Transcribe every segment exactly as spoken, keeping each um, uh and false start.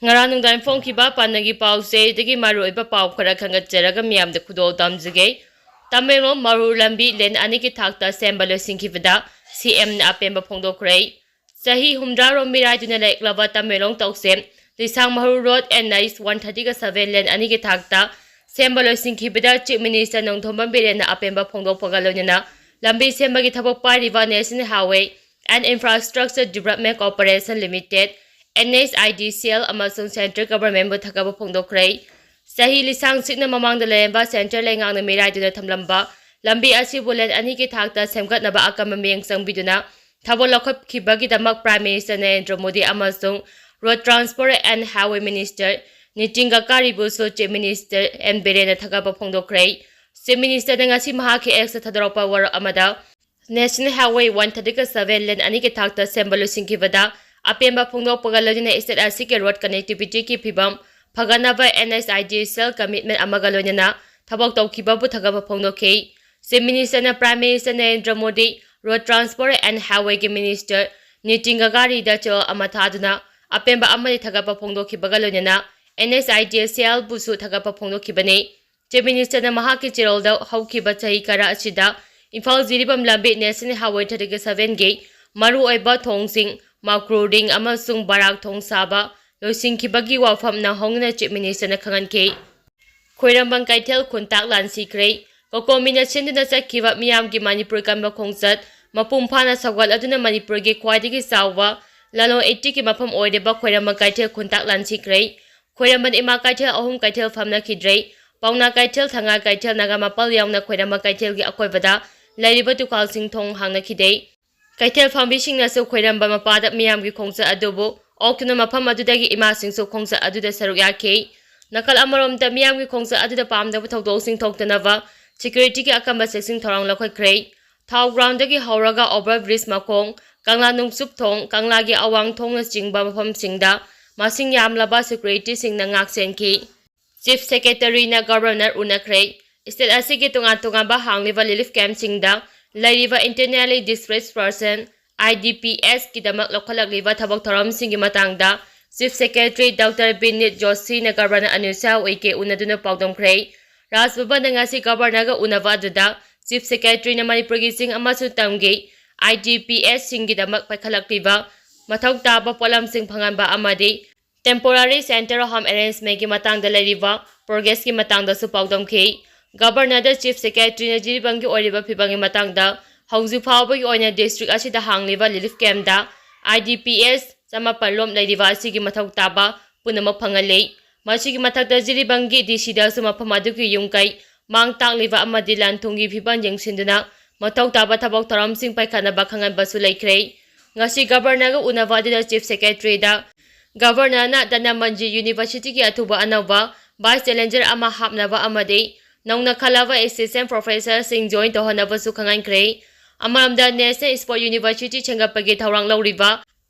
ꯉꯔꯥꯡ ꯅꯨꯡꯗꯥꯡ ꯐꯣꯡꯈꯤꯕ ꯄꯥꯟꯅꯒꯤ ꯄꯥꯎꯆꯦꯗꯒꯤ ꯃꯔꯨꯑꯣꯏꯕ ꯄꯥꯎ ꯈꯔ ꯈꯟꯒꯠꯆꯔꯒ ꯃꯤꯌꯥꯝꯗ ꯈꯨꯗꯣꯜ ꯇꯝꯖꯒꯦ꯫ ꯇꯃꯦꯡꯂꯣꯡ ꯃꯔꯨ ꯂꯝꯕꯤ ꯂꯦꯟ ꯑꯅꯤꯒꯤ ꯊꯥꯛꯇ ꯁꯦꯝꯕ ꯂꯣꯏꯁꯤꯟꯈꯤꯕꯗ ꯁꯤ ꯑꯦꯝꯅ ꯑꯄꯦꯟꯕ ꯐꯣꯡꯗꯣꯛꯈ꯭ꯔꯦ꯫ ꯆꯍꯤ ꯍꯨꯝꯗ꯭ꯔꯥꯔꯣꯝ ꯃꯤꯔꯥꯏꯗꯨꯅ ꯂꯩꯔꯛꯂꯕ ꯇꯃꯦꯡꯂꯣꯡ ꯇꯧꯁꯦꯝ ꯂꯤꯁꯥꯡ ꯃꯍꯨ ꯔꯣꯗ ꯑꯦꯟ ꯑꯩꯆ ꯋꯥꯟ ꯊꯥꯔꯇꯤꯒ ꯁꯚꯦꯟ ꯂꯦꯟ ꯑꯅꯤꯒꯤ ꯊꯥꯛꯇ ꯁꯦꯝꯕ ꯂꯣꯏꯁꯤꯟꯈꯤꯕꯗ ꯆꯤꯐ ꯃꯤꯅꯤꯁꯇꯔ ꯅꯣꯡꯊꯣꯝꯕꯝ ꯕꯤꯔꯦꯟꯅ ꯑꯄꯦꯟꯕ ꯐꯣꯡꯗꯣꯛꯄꯒ ꯂꯣꯏꯅꯅ ꯂꯝꯕꯤ ꯁꯦꯝꯕꯒꯤ ꯊꯕꯛ ꯄꯥꯏꯔꯤꯕ National Highway and Infrastructure Development Corporation Limited, N H I D C L, ꯑꯃꯁꯨꯡ ꯁꯦꯟꯇ꯭ꯔꯦꯜ ꯒꯚꯔꯟꯃꯦꯟꯕꯨ ꯊꯥꯒꯠꯄ ꯐꯣꯡꯗꯣꯛꯈ꯭ꯔꯦ꯫ ꯆꯍꯤ ꯂꯤꯁꯥꯡ ꯁꯤꯛꯅ ꯃꯃꯥꯡꯗ ꯂꯩꯔꯝꯕ ꯁꯦꯟꯇ꯭ꯔꯦꯜ ꯂꯩꯉꯥꯛꯅ ꯃꯤꯔꯥꯏꯗꯨꯅ ꯊꯝꯂꯝꯕ ꯂꯝꯕꯤ ꯑꯁꯤꯕꯨ ꯂꯦꯟ ꯑꯅꯤꯒꯤ ꯊꯥꯛꯇ ꯁꯦꯝꯒꯠꯅꯕ ꯑꯀꯟꯕ ꯃꯤꯠꯌꯦꯡ ꯆꯪꯕꯤꯗꯨꯅ ꯊꯕꯛ ꯂꯧꯈꯠꯈꯤꯕꯒꯤꯗꯃꯛ Prime Minister ꯅꯔꯦꯟꯗ꯭ꯔ ꯃꯣꯗꯤ ꯑꯃꯁꯨꯡ Road Transport and Highway Minister Nitin ꯒꯗꯀꯥꯔꯤꯕꯨꯁꯨ Chief Minister ꯑꯦꯟ ꯕꯤꯔꯦꯟꯅ ꯊꯥꯒꯠꯄ ꯐꯣꯡꯗꯣꯛꯈ꯭ꯔꯦ꯫ Chief Ministerꯅ ꯉꯁꯤ ꯃꯍꯥꯛꯀꯤ Xꯇ ꯊꯥꯗꯣꯔꯛꯄ ꯋꯥꯔꯣꯜ ꯑꯃꯗ National Highway ꯋꯥꯟ ꯊꯥꯔꯇꯤꯒ ꯁꯚꯦꯟ ꯂꯦꯟ ꯑꯅꯤꯒꯤ ꯊꯥꯛꯇ ꯁꯦꯝꯕ ꯂꯣꯏꯁꯤꯟꯈꯤꯕꯗ ꯑꯄꯦꯟꯕ ꯐꯣꯡꯗꯣꯛꯄꯒ ꯂꯣꯏꯅꯅ state ꯑꯁꯤꯒꯤ road connectivityꯒꯤ ꯐꯤꯕꯝ ꯐꯒꯠꯅꯕ N H I D C L commitment ꯑꯃꯒ ꯂꯣꯏꯅꯅ ꯊꯕꯛ ꯇꯧꯈꯤꯕꯕꯨ ꯊꯥꯒꯠꯄ ꯐꯣꯡꯗꯣꯛꯈꯤ꯫ Chief Ministerꯅ Prime Minister Narendra Modi, Road Transport and Highwayꯒꯤ Minister Nitin ꯒꯗꯀꯥꯔꯤꯗ ꯆꯦꯔꯣꯜ ꯑꯃ ꯊꯥꯗꯨꯅ ꯑꯄꯦꯟꯕ ꯑꯃꯗꯤ ꯊꯥꯒꯠꯄ ꯐꯣꯡꯗꯣꯛꯈꯤꯕꯒ ꯂꯣꯏꯅꯅ N H I D C Lꯕꯨꯁꯨ ꯊꯥꯒꯠꯄ ꯐꯣꯡꯗꯣꯛꯈꯤꯕꯅꯤ꯫ Chief Ministerꯅ ꯃꯍꯥꯛꯀꯤ ꯆꯦꯔꯣꯜꯗ ꯍꯧꯈꯤꯕ ꯆꯍꯤ ꯈꯔ ꯑꯁꯤꯗ ꯏꯝꯐꯥꯜ ꯖꯤꯔꯤꯕꯥꯝ ꯂꯝꯕꯤ National Highway thirty-sevenꯒꯤ ꯃꯔꯨꯑꯣꯏꯕ ꯊꯣꯡꯁꯤꯡ ꯃꯀ꯭ꯔꯨ ꯔꯤꯡ ꯑꯃꯁꯨꯡ ꯕꯔꯥꯛ ꯊꯣꯡ ꯁꯥꯕ ꯂꯣꯏꯁꯤꯟꯈꯤꯕꯒꯤ ꯋꯥꯐꯝ ꯅꯧꯍꯧꯅꯅ Chief Ministerꯅ ꯈꯪꯍꯟꯈꯤ꯫ ꯈ꯭ꯋꯥꯏꯔꯝꯕꯟ ꯀꯩꯊꯦꯜ ꯈꯨꯟꯇꯥꯛ ꯂꯥꯟꯁꯤꯈ꯭ꯔꯦ꯫ ꯀꯣꯀꯣꯃꯤꯅ ꯁꯤꯟꯗꯨꯅ ꯆꯠꯈꯤꯕ ꯃꯤꯌꯥꯝꯒꯤ ꯃꯅꯤꯄꯨꯔ ꯀꯟꯕ ꯈꯣꯡꯆꯠ ꯃꯄꯨꯡ ꯐꯥꯅ ꯁꯧꯒꯠꯂꯗꯨꯅ ꯃꯅꯤꯄꯨꯔꯒꯤ ꯈ꯭ꯋꯥꯏꯗꯒꯤ ꯆꯥꯎꯕ ꯂꯂꯣꯟ ꯏꯇꯤꯛꯀꯤ ꯃꯐꯝ ꯑꯣꯏꯔꯤꯕ ꯈ꯭ꯋꯥꯏꯔꯝꯕꯟ ꯀꯩꯊꯦꯜ ꯈꯨꯟꯇꯥꯛ ꯂꯥꯟꯁꯤꯈ꯭ꯔꯦ꯫ ꯈ꯭ꯋꯥꯏꯔꯝꯕꯟ ꯏꯃꯥ ꯀꯩꯊꯦꯜ ꯑꯍꯨꯝ ꯀꯩꯊꯦꯜ ꯐꯝꯅꯈꯤꯗ꯭ꯔꯦ꯫ ꯄꯥꯎꯅꯥ ꯀꯩꯊꯦꯜ, ꯊꯉꯥꯏ ꯀꯩꯊꯦꯜ, ꯅꯥꯒꯥꯃꯄꯥꯜ ꯌꯥꯎꯅ ꯈ꯭ꯋꯥꯏꯔꯝꯕꯟ ꯀꯩꯊꯦꯜꯒꯤ ꯑꯀꯣꯏꯕꯗ ꯂꯩꯔꯤꯕ ꯗꯨꯀꯥꯟꯁꯤꯡ ꯊꯣꯡ ꯍꯥꯡꯅꯈꯤꯗꯦ꯫ ꯀꯩꯊꯦꯜ ꯐꯝꯕꯤꯁꯤꯡꯅꯁꯨ ꯈ꯭ꯋꯥꯏꯔꯝꯕꯟ ꯃꯄꯥꯗ ꯃꯤꯌꯥꯝꯒꯤ ꯈꯣꯡꯆꯠ ꯑꯗꯨꯕꯨ ꯑꯣꯛꯇꯨꯅ ꯃꯐꯝ ꯑꯗꯨꯗꯒꯤ ꯏꯃꯥꯁꯤꯡꯁꯨ ꯈꯣꯡꯆꯠ ꯑꯗꯨꯗ ꯁꯔꯨꯛ ꯌꯥꯈꯤ꯫ ꯅꯥꯀꯜ ꯑꯃꯔꯣꯝꯗ ꯃꯤꯌꯥꯝꯒꯤ ꯈꯣꯡꯆꯠ ꯑꯗꯨꯗ ꯄꯥꯝꯗꯕ ꯊꯧꯗꯣꯛꯁꯤꯡ ꯊꯣꯛꯇꯅꯕ securityꯒꯤ ꯑꯀꯟꯕ ꯆꯦꯛꯁꯤꯟ ꯊꯧꯔꯥꯡ ꯂꯧꯈꯠꯈ꯭ꯔꯦ꯫ ꯊꯥꯎ ꯒ꯭ꯔꯥꯎꯟꯗꯒꯤ ꯍꯧꯔꯒ over bridge ꯃꯈꯣꯡ, ꯀꯪꯂꯥ ꯅꯨꯡꯆꯨꯞ ꯊꯣꯡ, ꯀꯪꯂꯥꯒꯤ ꯑꯋꯥꯡ ꯊꯣꯡꯅꯆꯤꯡꯕ ꯃꯐꯝꯁꯤꯡꯗ ꯃꯁꯤꯡ ꯌꯥꯝꯂꯕ securityꯁꯤꯡꯅ ꯉꯥꯛ ꯁꯦꯟꯈꯤ꯫ Chief Secretaryꯅ Governor ꯎꯅꯈ꯭ꯔꯦ꯫ State ꯑꯁꯤꯒꯤ ꯇꯣꯉꯥꯟ ꯇꯣꯉꯥꯟꯕ ꯍꯥꯡꯂꯤꯕ relief campꯁꯤꯡꯗ ꯂꯩꯔꯤꯕ internally displaced person, I D Ps ꯀꯤꯗꯃꯛ ꯂꯧꯈꯠꯂꯛꯂꯤꯕ ꯊꯕꯛ ꯊꯧꯔꯝꯁꯤꯡꯒꯤ ꯃꯇꯥꯡꯗ Chief Secretary Doctor Binit Joshina Governor Anusha Uike ꯎꯅꯗꯨꯅ ꯄꯥꯎꯗꯝꯈ꯭ꯔꯦ꯫ ꯔꯥꯖ ꯚꯕꯟꯗ ꯉꯁꯤ Governorꯒ ꯎꯅꯕ ꯑꯗꯨꯗ Chief Secretaryꯅ ꯃꯅꯤꯄꯨꯔꯒꯤ ꯆꯤꯡ ꯑꯃꯁꯨꯡ ꯇꯝꯒꯤ IDPꯁꯁꯤꯡꯒꯤꯗꯃꯛ ꯄꯥꯏꯈꯠꯂꯛꯂꯤꯕ ꯃꯊꯧ ꯇꯥꯕ ꯄꯣꯠꯂꯝꯁꯤꯡ ꯐꯪꯍꯟꯕ ꯑꯃꯗꯤ Temporary Centre Home Arrangementꯀꯤ ꯃꯇꯥꯡꯗ ꯂꯩꯔꯤꯕ progressꯀꯤ ꯃꯇꯥꯡꯗꯁꯨ ꯄꯥꯎꯗꯝꯈꯤ꯫ Governorꯗ Chief Secretaryꯅ ꯖꯤꯔꯤꯕꯥꯝꯒꯤ ꯑꯣꯏꯔꯤꯕ ꯐꯤꯕꯝꯒꯤ ꯃꯇꯥꯡꯗ ꯍꯧꯖꯤꯛ ꯐꯥꯎꯕꯒꯤ ꯑꯣꯏꯅ district ꯑꯁꯤꯗ ꯍꯥꯡꯂꯤꯕ relief campꯇ IDPs ꯆꯃꯥꯄꯜ ꯔꯣꯝ ꯂꯩꯔꯤꯕ ꯑꯁꯤꯒꯤ ꯃꯊꯧ ꯇꯥꯕ ꯄꯨꯝꯅꯃꯛ ꯐꯪꯍꯜꯂꯤ꯫ ꯃꯁꯤꯒꯤ ꯃꯊꯛꯇ ꯖꯤꯔꯤꯕꯥꯝꯒꯤ DCꯗꯁꯨ ꯃꯐꯝ ꯑꯗꯨꯒꯤ ꯌꯨꯝ ꯀꯩ, ꯃꯥꯡ ꯇꯥꯛꯂꯤꯕ ꯑꯃꯗꯤ ꯂꯟ ꯊꯨꯝꯒꯤ ꯐꯤꯕꯝ ꯌꯦꯡꯁꯤꯟꯗꯨꯅ ꯃꯊꯧ ꯇꯥꯕ ꯊꯕꯛ ꯊꯧꯔꯝꯁꯤꯡ ꯄꯥꯏꯈꯠꯅꯕ ꯈꯪꯍꯟꯕꯁꯨ ꯂꯩꯈ꯭ꯔꯦ꯫ ꯉꯁꯤ Governorꯒ ꯎꯅꯕ ꯑꯗꯨꯗ Chief Secretaryꯗ Governorꯅ ꯗꯥꯅꯥꯃꯟꯖꯤ Universityꯒꯤ ꯑꯊꯨꯕ ꯑꯅꯧꯕ Vice Chancellor ꯑꯃ ꯍꯥꯞꯅꯕ ꯑꯃꯗꯤ ꯅꯧꯅ ꯈꯜꯂꯕ Assistant Professorꯁꯤꯡ join ꯇꯧꯍꯟꯅꯕꯁꯨ ꯈꯪꯍꯟꯈ꯭ꯔꯦ꯫ ꯑꯃꯔꯣꯝꯗ National Sport University ꯁꯦꯝꯒꯠꯄꯒꯤ ꯊꯧꯔꯥꯡ ꯂꯧꯔꯤꯕ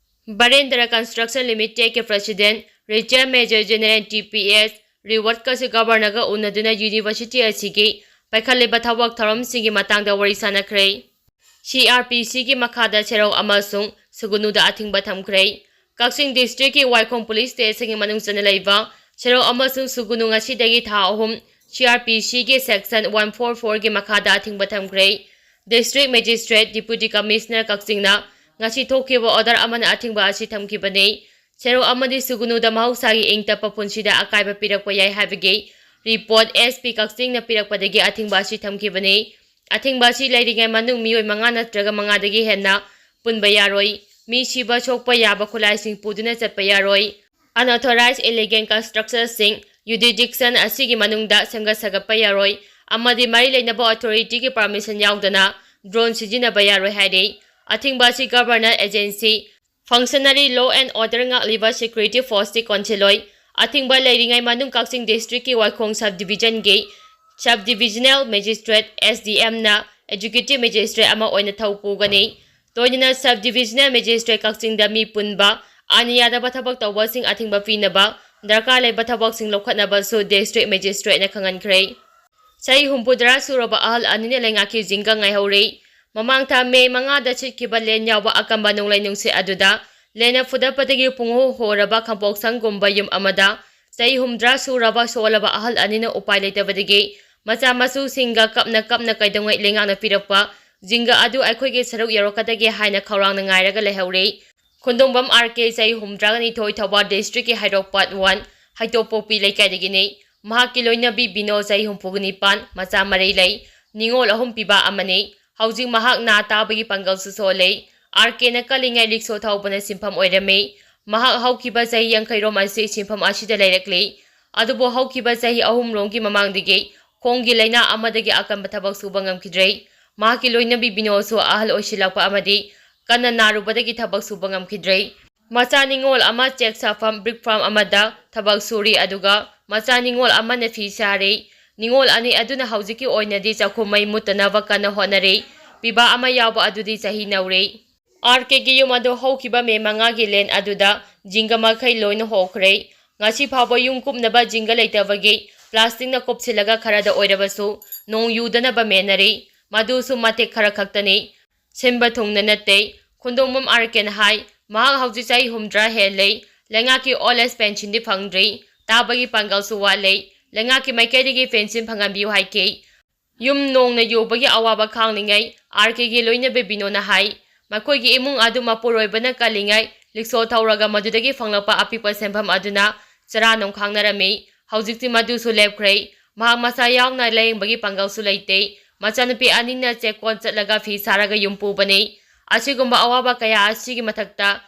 ꯕꯔꯦꯟꯗ꯭ꯔ Construction Limitedꯀꯤ President Retired Major General TPS Rewardꯀꯁꯨ Governorꯒ ꯎꯅꯗꯨꯅ university ꯑꯁꯤꯒꯤ ꯄꯥꯏꯈꯠꯂꯤꯕ ꯊꯕꯛ ꯊꯧꯔꯝꯁꯤꯡꯒꯤ ꯃꯇꯥꯡꯗ ꯋꯥꯔꯤ ꯁꯥꯅꯈ꯭ꯔꯦ꯫ CrPCꯒꯤ ꯃꯈꯥꯗ ꯁꯦꯔꯧ ꯑꯃꯁꯨꯡ ꯁꯨꯒꯨꯅꯨꯗ ꯑꯊꯤꯡꯕ ꯊꯝꯈ꯭ꯔꯦ꯫ ꯀꯛꯆꯤꯡ districtꯀꯤ ꯋꯥꯏꯈꯣꯡ police stationꯒꯤ ꯃꯅꯨꯡ ꯆꯟꯅ ꯂꯩꯕ ꯁꯦꯔꯧ ꯑꯃꯁꯨꯡ ꯁꯨꯒꯨꯅꯨ ꯉꯁꯤꯗꯒꯤ ꯊꯥ ꯑꯍꯨꯝ CrPCꯒꯤ section one four fourꯒꯤ ꯃꯈꯥꯗ ꯑꯊꯤꯡꯕ ꯊꯝꯈ꯭ꯔꯦ꯫ District Magistrate, Deputy Commissioner ꯀꯛꯆꯤꯡꯅ ꯉꯁꯤ ꯊꯣꯛꯈꯤꯕ order ꯑꯃꯅ ꯑꯊꯤꯡꯕ ꯑꯁꯤ ꯊꯝꯈꯤꯕꯅꯤ꯫ ꯁꯦꯔꯧ ꯑꯃꯗꯤ ꯁꯨꯒꯨꯅꯨꯗ ꯃꯍꯧꯁꯥꯒꯤ ꯏꯪ ꯇꯞꯄ ꯄꯨꯟꯁꯤꯗ ꯑꯀꯥꯏꯕ ꯄꯤꯔꯛꯄ ꯌꯥꯏ ꯍꯥꯏꯕꯒꯤ report SP ꯀꯛꯆꯤꯡꯅ ꯄꯤꯔꯛꯄꯗꯒꯤ ꯑꯊꯤꯡꯕ ꯑꯁꯤ ꯊꯝꯈꯤꯕꯅꯤ꯫ ꯑꯊꯤꯡꯕ ꯑꯁꯤ ꯂꯩꯔꯤꯉꯩ ꯃꯅꯨꯡ ꯃꯤꯑꯣꯏ ꯃꯉꯥ ꯅꯠꯇ꯭ꯔꯒ ꯃꯉꯥꯗꯒꯤ ꯍꯦꯟꯅ ꯄꯨꯟꯕ ꯌꯥꯔꯣꯏ꯫ ꯃꯤ ꯁꯤꯕ ꯁꯣꯛꯄ ꯌꯥꯕ ꯈꯨꯠꯂꯥꯏꯁꯤꯡ ꯄꯨꯗꯨꯅ ꯆꯠꯄ ꯌꯥꯔꯣꯏ꯫ Unauthorized illegal constructionꯁꯤꯡ jurisdiction ꯑꯁꯤꯒꯤ ꯃꯅꯨꯡꯗ ꯁꯦꯝꯒꯠ ꯁꯥꯒꯠꯄ ꯌꯥꯔꯣꯏ ꯑꯃꯗꯤ ꯃꯔꯤ ꯂꯩꯅꯕ authorityꯒꯤ permission ꯌꯥꯎꯗꯅ drone ꯁꯤꯖꯤꯟꯅꯕ ꯌꯥꯔꯣꯏ ꯍꯥꯏꯔꯤ꯫ ꯑꯊꯤꯡꯕ ꯑꯁꯤ government agency, functionary, law and order ꯉꯥꯛꯂꯤꯕ security forceꯇꯤ ꯀꯣꯟꯁꯤꯜꯂꯣꯏ꯫ ꯑꯊꯤꯡꯕ ꯂꯩꯔꯤꯉꯩ ꯃꯅꯨꯡ ꯀꯛꯆꯤꯡ districtꯀꯤ ꯋꯥꯏꯈꯣꯡ subdivisionꯒꯤ Sub Divisional Magistrate, SDMꯅ Executive Magistrate ꯑꯃ ꯑꯣꯏꯅ ꯊꯧ ꯄꯨꯒꯅꯤ꯫ ꯂꯣꯏꯅꯅ Sub Divisional Magistrate ꯀꯛꯆꯤꯡꯗ ꯃꯤ ꯄꯨꯟꯕ, ꯑꯥꯏꯟ ꯌꯥꯗꯕ ꯊꯕꯛ ꯇꯧꯕꯁꯤꯡ ꯑꯊꯤꯡꯕ ꯄꯤꯅꯕ ꯗꯔꯀꯥꯔ ꯂꯩꯕ ꯊꯕꯛꯁꯤꯡ ꯂꯧꯈꯠꯅꯕꯁꯨ District Magistrateꯅ ꯈꯪꯍꯟꯈ꯭ꯔꯦ꯫ ꯆꯍꯤ ꯍꯨꯝꯐꯨꯇꯔꯥ ꯁꯨꯔꯕ ꯑꯍꯜ ꯑꯅꯤꯅ ꯂꯩꯉꯥꯛꯀꯤ ꯖꯤꯡꯒ ꯉꯥꯏꯍꯧꯔꯤ꯫ ꯃꯃꯥꯡ ꯊꯥ May ꯃꯉꯥꯗ ꯁꯤꯠꯈꯤꯕ ꯂꯦꯟ ꯌꯥꯎꯕ ꯑꯀꯟꯕ ꯅꯣꯡꯂꯩ ꯅꯨꯡꯁꯤꯠ ꯑꯗꯨꯗ ꯂꯦꯟꯅ ꯐꯨꯗꯠꯄꯗꯒꯤ ꯄꯨꯡꯍꯣ ꯍꯣꯔꯕ ꯈꯥꯡꯄꯣꯛꯁꯪꯒꯨꯝꯕ ꯌꯨꯝ ꯑꯃꯗ ꯆꯍꯤ ꯍꯨꯝꯗ꯭ꯔꯥ ꯁꯨꯔꯕ ꯁꯣꯜꯂꯕ ꯑꯍꯜ ꯑꯅꯤꯅ ꯎꯄꯥꯏ ꯂꯩꯇꯕꯗꯒꯤ ꯃꯆꯥ ꯃꯁꯨꯁꯤꯡꯒ ꯀꯞꯅ ꯀꯞꯅ ꯀꯩꯗꯧꯉꯩ ꯂꯩꯉꯥꯛꯅ ꯄꯤꯔꯛꯄ ꯖꯤꯡꯒ ꯑꯗꯨ ꯑꯩꯈꯣꯏꯒꯤ ꯁꯔꯨꯛ ꯌꯧꯔꯛꯀꯗꯒꯦ ꯍꯥꯏꯅ ꯈꯧꯔꯥꯡꯅ ꯉꯥꯏꯔꯒ ꯂꯩꯍꯧꯔꯤ꯫ ꯈꯨꯟꯗꯣꯡꯕꯝ ꯑꯥꯔ ꯀꯦ, ꯆꯍꯤ ꯍꯨꯝꯗ꯭ꯔꯥꯒ ꯅꯤꯊꯣꯏ, ꯊꯧꯕꯥꯜ ꯗꯤꯁꯇ꯭ꯔꯤꯛꯀꯤ ꯍꯩꯔꯣꯛ ꯄꯥꯔꯠ ꯋꯥꯟ ꯍꯩꯇꯣꯞꯄꯣꯛꯄꯤ ꯂꯩꯀꯥꯏꯗꯒꯤꯅꯤ꯫ ꯃꯍꯥꯛꯀꯤ ꯂꯣꯏꯅꯕꯤ ꯕꯤꯅꯣ, ꯆꯍꯤ ꯍꯨꯝꯐꯨꯒ ꯅꯤꯄꯥꯟ, ꯃꯆꯥ ꯃꯔꯤ ꯂꯩ꯫ ꯅꯤꯉꯣꯜ ꯑꯍꯨꯝ ꯄꯤꯕ ꯑꯃꯅꯤ꯫ ꯍꯧꯖꯤꯛ ꯃꯍꯥꯛ ꯅꯥ ꯇꯥꯕꯒꯤ ꯄꯥꯡꯒꯜꯁꯨ ꯁꯣꯜꯂꯤ꯫ ꯑꯥꯔ ꯀꯦꯅ ꯀꯜꯂꯤꯉꯩ ꯔꯤꯛꯁꯣ ꯊꯧꯕꯅ ꯁꯤꯟꯐꯝ ꯑꯣꯏꯔꯝꯃꯤ꯫ ꯃꯍꯥꯛ ꯍꯧꯈꯤꯕ ꯆꯍꯤ ꯌꯥꯡꯈꯩꯔꯣꯝ ꯑꯁꯤ ꯁꯤꯟꯐꯝ ꯑꯁꯤꯗ ꯂꯩꯔꯛꯂꯤ꯫ ꯑꯗꯨꯕꯨ ꯍꯧꯈꯤꯕ ꯆꯍꯤ ꯑꯍꯨꯝꯔꯣꯝꯒꯤ ꯃꯃꯥꯡꯗꯒꯤ ꯈꯣꯡꯒꯤ ꯂꯥꯏꯅꯥ ꯑꯃꯗꯒꯤ ꯑꯀꯟꯕ ꯊꯕꯛ ꯁꯨꯕ ꯉꯝꯈꯤꯗ꯭ꯔꯦ꯫ ꯃꯍꯥꯛꯀꯤ ꯂꯣꯏꯅꯕꯤ ꯕꯤꯅꯣꯁꯨ ꯑꯍꯜ ꯑꯣꯏꯁꯤꯜꯂꯛꯄ ꯑꯃꯗꯤ ꯀꯟꯅ ꯅꯥꯔꯨꯕꯗꯒꯤ ꯊꯕꯛ ꯁꯨꯕ ꯉꯝꯈꯤꯗ꯭ꯔꯦ꯫ ꯃꯆꯥ ꯅꯤꯉꯣꯜ ꯑꯃ ꯆꯦꯛ ꯁꯥꯐꯝ ꯕ꯭ꯔꯤꯛ ꯐꯥꯔꯝ ꯑꯃꯗ ꯊꯕꯛ ꯁꯨꯔꯤ, ꯑꯗꯨꯒ ꯃꯆꯥ ꯅꯤꯉꯣꯜ ꯑꯃꯅ ꯐꯤ ꯁꯥꯔꯤ꯫ ꯅꯤꯉꯣꯜ ꯑꯅꯤ ꯑꯗꯨꯅ ꯍꯧꯖꯤꯛꯀꯤ ꯑꯣꯏꯅꯗꯤ ꯆꯥꯛꯈꯨꯝ ꯃꯩ ꯃꯨꯠꯇꯅꯕ ꯀꯟꯅ ꯍꯣꯠꯅꯔꯤ꯫ ꯄꯤꯕꯥ ꯑꯃ ꯌꯥꯎꯕ ꯑꯗꯨꯗꯤ ꯆꯍꯤ ꯅꯧꯔꯤ꯫ ꯑꯥꯔ ꯀꯦꯒꯤ ꯌꯨꯝ ꯑꯗꯨ ꯍꯧꯈꯤꯕ ꯃꯦ ꯃꯉꯥꯒꯤ ꯂꯦꯟ ꯑꯗꯨꯗ ꯖꯤꯡꯒ ꯃꯈꯩ ꯂꯣꯏꯅ ꯍꯣꯈ꯭ꯔꯦ꯫ ꯉꯁꯤ ꯐꯥꯎꯕ ꯌꯨꯝ ꯀꯨꯞꯅꯕ ꯖꯤꯡꯒ ꯂꯩꯇꯕꯒꯤ ꯄ꯭ꯂꯥꯁꯇꯤꯛꯅ ꯀꯨꯞꯁꯤꯜꯂꯒ ꯈꯔꯗ ꯑꯣꯏꯔꯕꯁꯨ ꯅꯣꯡ ꯌꯨꯗꯅꯕ ꯃꯦꯟꯅꯔꯤ꯫ ꯃꯗꯨꯁꯨ ꯃꯇꯦꯛ ꯈꯔ ꯈꯛꯇꯅꯤ, ꯁꯤꯟꯕ ꯊꯨꯡꯅ ꯅꯠꯇꯦ꯫ ꯈꯨꯟꯗꯣꯡꯕꯝ ꯑꯥꯔ ꯀꯦꯅ ꯍꯥꯏ, ꯃꯍꯥꯛ ꯍꯧꯖꯤꯛ ꯆꯍꯤ ꯍꯨꯝꯗ꯭ꯔꯥ ꯍꯦꯜꯂꯦ꯫ ꯂꯩꯉꯥꯛꯀꯤ ꯑꯣꯜ ꯑꯦꯖ ꯄꯦꯟꯁꯤꯟꯗꯤ ꯐꯪꯗ꯭ꯔꯤ꯫ ꯇꯥꯕꯒꯤ ꯄꯥꯡꯒꯜꯁꯨ ꯋꯥꯠꯂꯦ꯫ ꯂꯩꯉꯥꯛꯀꯤ ꯃꯥꯏꯀꯩꯗꯒꯤ ꯄꯦꯟꯁꯤꯟ ꯐꯪꯍꯟꯕꯤꯌꯨ ꯍꯥꯏꯈꯤ꯫ ꯌꯨꯝ ꯅꯣꯡꯅ ꯌꯨꯕꯒꯤ ꯑꯋꯥꯕ ꯈꯥꯡꯂꯤꯉꯩ ꯑꯥꯔ ꯀꯦꯒꯤ ꯂꯣꯏꯅꯕꯤ ꯕꯤꯅꯣꯅ ꯍꯥꯏ, ꯃꯈꯣꯏꯒꯤ ꯏꯃꯨꯡ ꯑꯗꯨ ꯃꯄꯨꯔꯣꯏꯕꯅ ꯀꯜꯂꯤꯉꯩ ꯔꯤꯛꯁꯣ ꯊꯧꯔꯒ ꯃꯗꯨꯗꯒꯤ ꯐꯪꯂꯛꯄ ꯑꯄꯤꯛꯄ ꯁꯦꯟꯐꯝ ꯑꯗꯨꯅ ꯆꯔꯥ ꯅꯨꯡ ꯈꯥꯡꯅꯔꯝꯃꯤ꯫ ꯍꯧꯖꯤꯛꯇꯤ ꯃꯗꯨꯁꯨ ꯂꯦꯞꯈ꯭ꯔꯦ꯫ ꯃꯍꯥꯛ ꯃꯁꯥ ꯌꯥꯎꯅ ꯂꯥꯌꯦꯡꯕꯒꯤ ꯄꯥꯡꯒꯜꯁꯨ ꯂꯩꯇꯦ꯫ ꯃꯆꯥꯅꯨꯄꯤ ꯑꯅꯤꯅ ꯆꯦꯛꯀꯣꯟ ꯆꯠꯂꯒ ꯐꯤ ꯁꯥꯔꯒ ꯌꯨꯝ ꯄꯨꯕꯅꯤ꯫ ꯑꯁꯤꯒꯨꯝꯕ ꯑꯋꯥꯕ ꯀꯌꯥ ꯑꯁꯤꯒꯤ ꯃꯊꯛꯇ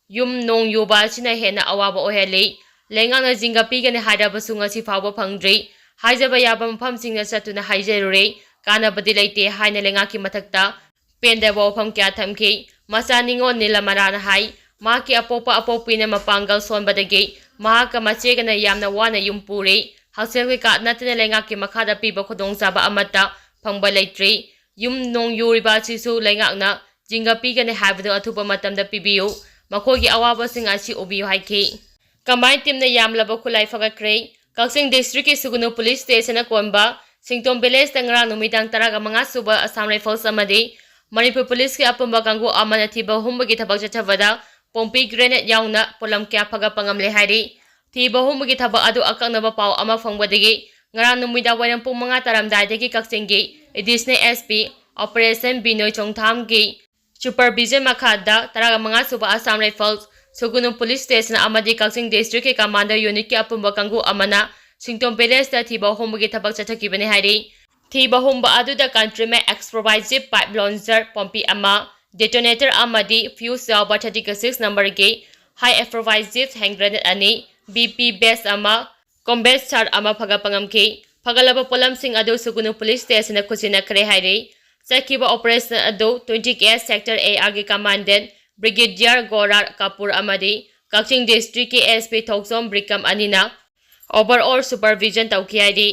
ꯌꯨꯝ ꯅꯣꯡ ꯌꯨꯕ ꯑꯁꯤꯅ ꯍꯦꯟꯅ ꯑꯋꯥꯕ ꯑꯣꯏꯍꯜꯂꯤ꯫ ꯂꯩꯉꯥꯛꯅ ꯖꯤꯡꯒ ꯄꯤꯒꯅꯤ ꯍꯥꯏꯔꯕꯁꯨ ꯉꯁꯤ ꯐꯥꯎꯕ ꯐꯪꯗ꯭ꯔꯤ꯫ ꯍꯥꯏꯖꯕ ꯌꯥꯕ ꯃꯐꯝꯁꯤꯡꯗ ꯆꯠꯇꯨꯅ ꯍꯥꯏꯖꯔꯨꯔꯦ, ꯀꯥꯟꯅꯕꯗꯤ ꯂꯩꯇꯦ ꯍꯥꯏꯅ ꯂꯩꯉꯥꯛꯀꯤ ꯃꯊꯛꯇ ꯄꯦꯟꯗꯕ ꯋꯥꯐꯝ ꯀꯌꯥ ꯊꯝꯈꯤ꯫ ꯃꯆꯥ ꯅꯤꯉꯣꯜ ꯅꯤꯂꯃꯔꯥꯅ ꯍꯥꯏ, ꯃꯍꯥꯛꯀꯤ ꯑꯄꯣꯛꯄ ꯑꯄꯣꯛꯄꯤꯅ ꯃꯄꯥꯡꯒꯜ ꯁꯣꯟꯕꯗꯒꯤ ꯃꯍꯥꯛꯀ ꯃꯆꯦꯒꯅ ꯌꯥꯝꯅ ꯋꯥꯅ ꯌꯨꯝ ꯄꯨꯔꯤ꯫ ꯍꯛꯁꯦꯜ ꯀꯩꯀꯥ ꯅꯠꯇꯅ ꯂꯩꯉꯥꯛꯀꯤ ꯃꯈꯥꯗ ꯄꯤꯕ ꯈꯨꯗꯣꯡꯆꯥꯕ ꯑꯃꯠꯇ ꯐꯪꯕ ꯂꯩꯇ꯭ꯔꯤ꯫ ꯌꯨꯝ ꯅꯣꯡ ꯌꯨꯔꯤꯕ ꯑꯁꯤꯁꯨ ꯂꯩꯉꯥꯛꯅ ꯖꯤꯡꯒ ꯄꯤꯒꯅꯤ ꯍꯥꯏꯕꯗꯨ ꯑꯊꯨꯕ ꯃꯇꯝꯗ ꯄꯤꯕꯤꯌꯨ꯫ ꯃꯈꯣꯏꯒꯤ ꯑꯋꯥꯕꯁꯤꯡ ꯑꯁꯤ ꯎꯕꯤꯌꯨ ꯍꯥꯏꯈꯤ꯫ ꯀꯝꯕꯥꯏꯟ ꯇꯤꯝꯅ ꯌꯥꯝꯂꯕ ꯈꯨꯠꯂꯥꯏ ꯐꯒꯠꯈ꯭ꯔꯦ꯫ ꯀꯛꯆꯤꯡ ꯗꯤꯁꯇ꯭ꯔꯤꯛꯀꯤ ꯁꯨꯒꯨꯅꯨ ꯄꯨꯂꯤꯁ ꯁ꯭ꯇꯦꯁꯟꯅ ꯀꯣꯟꯕ ꯁꯤꯡꯇꯣꯝ ꯚꯤꯂꯦꯖꯇ ꯉꯔꯥꯡ ꯅꯨꯃꯤꯗꯥꯡ ꯇꯔꯥꯒ ꯃꯉꯥ ꯁꯨꯕ ꯑꯁꯥꯝ ꯔꯥꯏꯐꯜꯁ ꯑꯃꯗꯤ ꯃꯅꯤꯄꯨꯔ ꯄꯨꯂꯤꯁꯀꯤ ꯑꯄꯨꯟꯕ ꯀꯥꯡꯕꯨ ꯑꯃꯅ ꯊꯤꯕ ꯍꯨꯝꯕꯒꯤ ꯊꯕꯛ ꯆꯠꯊꯕꯗ ꯄꯣꯝꯄꯤ ꯒ꯭ꯔꯦꯅꯦꯗ ꯌꯥꯎꯅ ꯄꯣꯠꯂꯝ ꯀꯌꯥ ꯐꯒꯠꯄ ꯉꯝꯂꯦ ꯍꯥꯏꯔꯤ꯫ ꯊꯤꯕ ꯍꯨꯝꯕꯒꯤ ꯊꯕꯛ ꯑꯗꯨ ꯑꯀꯛꯅꯕ ꯄꯥꯎ ꯑꯃ ꯐꯪꯕꯗꯒꯤ ꯉꯔꯥꯡ ꯅꯨꯃꯤꯗꯥꯡ ꯋꯥꯏꯔꯝ ꯄꯨꯡ ꯃꯉꯥ ꯇꯥꯔꯝꯗꯥꯏꯗꯒꯤ ꯀꯛꯆꯤꯡꯒꯤ Additional S P Operation ꯕꯤꯅꯣꯏ ꯆꯣꯡꯊꯥꯝꯒꯤ supervision ꯃꯈꯥꯗ ꯇꯔꯥꯃꯉꯥ ꯁꯨꯕ Assam Rifles ꯁꯨꯒꯨꯅꯨ Police Station ꯑꯃꯗꯤ ꯀꯛꯆꯤꯡ District ꯀꯤ Commando Unit ꯀꯤ ꯑꯄꯨꯟꯕ ꯀꯥꯡꯕꯨ ꯑꯃꯅ ꯁꯤꯡꯇꯣꯝ Village ꯇ ꯊꯤꯕ ꯍꯨꯝꯕꯒꯤ ꯊꯕꯛ ꯆꯠꯊꯈꯤꯕꯅꯤ ꯍꯥꯏꯔꯤ꯫ ꯊꯤꯕ ꯍꯨꯝꯕ ꯑꯗꯨꯗ Countryman Explosive Pipe Launcher Pompey ꯑꯃ, detonator ꯑꯃꯗꯤ fuse ꯌꯥꯎꯕ thirty six number ꯒꯤ High Explosive Hand Grenade ꯑꯅꯤ, B P vest ꯑꯃ, combat shirt ꯑꯃ ꯐꯒꯠꯄ ꯉꯝꯈꯤ꯫ ꯐꯒꯠꯂꯕ ꯄꯣꯠꯂꯝꯁꯤꯡ ꯑꯗꯨ ꯁꯨꯒꯨꯅꯨ Police Station ꯗ ꯈꯨꯠꯁꯤꯟꯅꯈ꯭ꯔꯦ ꯍꯥꯏꯔꯤ꯫ ꯆꯠꯈꯤꯕ operation ꯑꯗꯨ twenty K Sector A R ꯒꯤ Commandant Brigadier ꯒꯣꯔꯥꯔ ꯀꯥꯄꯨꯔ ꯑꯃꯗꯤ ꯀꯛꯆꯤꯡ District ꯀꯤ S P ꯊꯣꯛꯆꯣꯝ ꯕ꯭ꯔꯤꯀꯝ ꯑꯅꯤꯅ overall supervision ꯇꯧꯈꯤ ꯍꯥꯏꯔꯤ꯫